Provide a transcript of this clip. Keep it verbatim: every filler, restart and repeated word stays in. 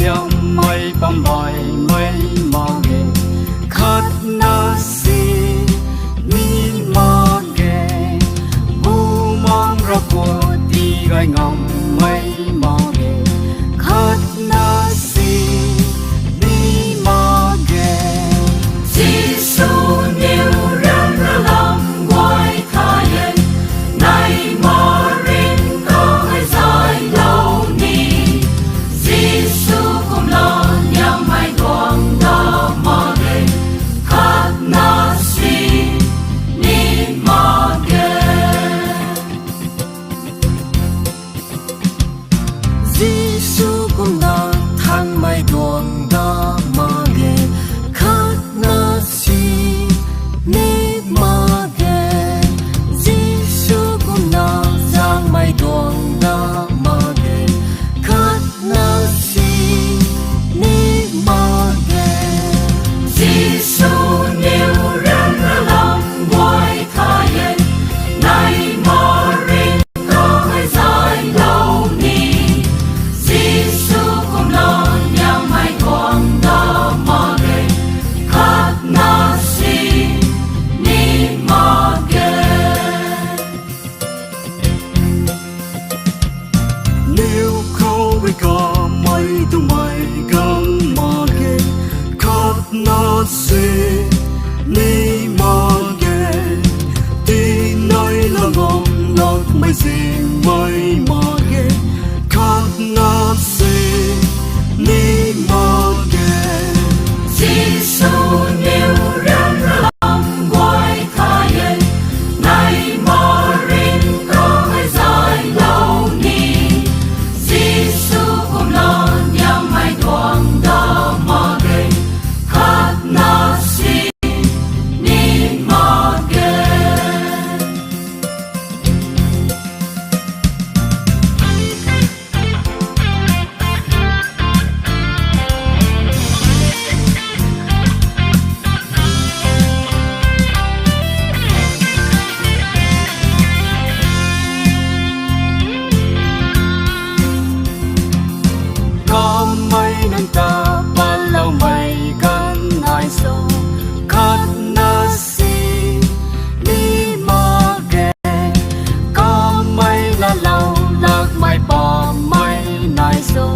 liammei pambaimei mak ge, khatna si ni mak ge. Bumaengh Ravguangc tii gay ngammei mak ge, khatna si ni mak ge. Jisu niw ryanra lam guay thay e, neihmei ringcthau hei zaylou ni. Jisu kumna liammei tuang da mak ge, khatna si ni mak ge. Jisu kumna thangmei tuang da mak ge, khatna si ni mak ge. Jisu kumna zaengmei tuang da mak ge, khatna si ni mak ge. Jisu niw ryanra lam guay thay e, neihmei ringcthau hei zaylou ni. Jisu kumna liammei tuang da mak ge, khatna si ni mak ge. Niw khou rui kamei twmei ganv mak ge, khatna si ni mak ge. Tinei la ngam lakmei zingmei mak ge, khatna si ni mak ge. Jisu niw ryanra lam guay thay e, neihmei ringcthau hei zaylou ni. Jisu kumna liammei tuang da mak ge, khatna si ni mak ge. Kamei nang ta patloumei ganv nai sw, khatna si ni mak ge. Kamei laalou lakmei pamei nai sw,